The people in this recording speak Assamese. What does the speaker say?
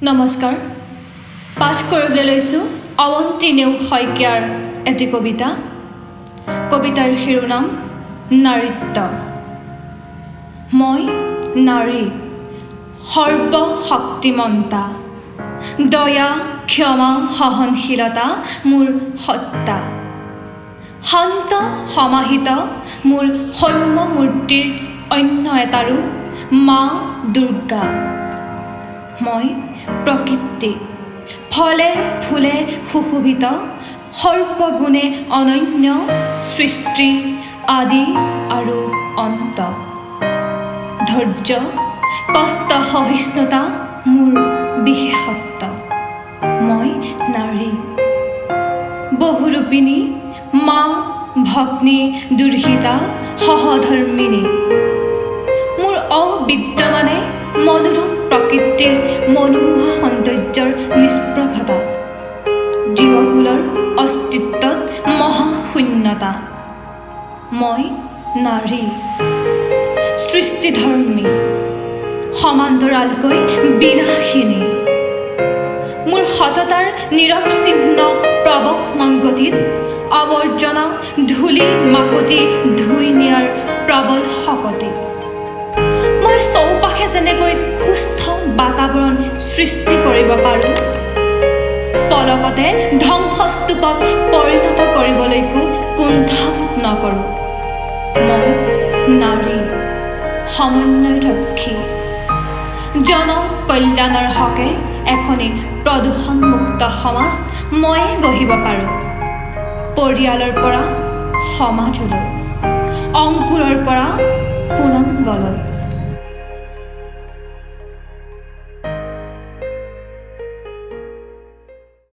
নমস্কাৰ। পাঠ কৰিবলৈ লৈছোঁ অৱন্তী নেওগ শইকীয়াৰ এটি কবিতা। কবিতাৰ শিৰোনাম নাৰীত্ব। মই নাৰী, সৰ্বশক্তিমন্তা। দয়া, ক্ষমা, সহনশীলতা মোৰ সত্তা। শান্ত সমাহিত মোৰ সৌম্য মূৰ্তিৰ অন্য এটা ৰূপ মা দুৰ্গা। মই প্ৰকৃতি, ফলে ফুলে সুশোভিত, সৰ্বগুণে অনন্য সৃষ্টি আদি আৰু অন্ত। ধৈৰ্য, কষ্ট, সহিষ্ণুতা মোৰ বিশেষত্ব। মই নাৰী, বহুৰূপিণী, মা, ভগ্নী, দুৰ্হিতা, সহধৰ্মিণী। মোৰ অবিদ্যমানে মনোৰম প্ৰকৃতিৰ মনোমোহা সৌন্দৰ্যৰ নিষ্প্ৰভতা, জীৱকুলৰ অস্তিত্বত মহাশূন্যতা। মই নাৰী, সৃষ্টিধৰ্মী, সমান্তৰালকৈ বিনাশিনী। মোৰ সততাৰ নিৰৱচ্ছিন্ন প্ৰবহমান গতিত আৱৰ্জনা, ধূলি মাকতি ধুই নিয়াৰ প্ৰবল শকতি। মই চৌপাশে যেনেকৈ সুস্থ বাতাবৰণ সৃষ্টি কৰিব পাৰোঁ, পলকতে ধ্বংসস্তূপত পৰিণত কৰিবলৈকো কুণ্ঠাবোধ নকৰোঁ। মই নাৰী, সমন্বয়ৰক্ষী। জন কল্যাণৰ হকে এখনি প্ৰদূষণমুক্ত সমাজ ময়ে গঢ়িব পাৰোঁ। পৰিয়ালৰ পৰা সমাজলৈ, অংকুৰৰ পৰা পূৰ্ণাংগলৈ।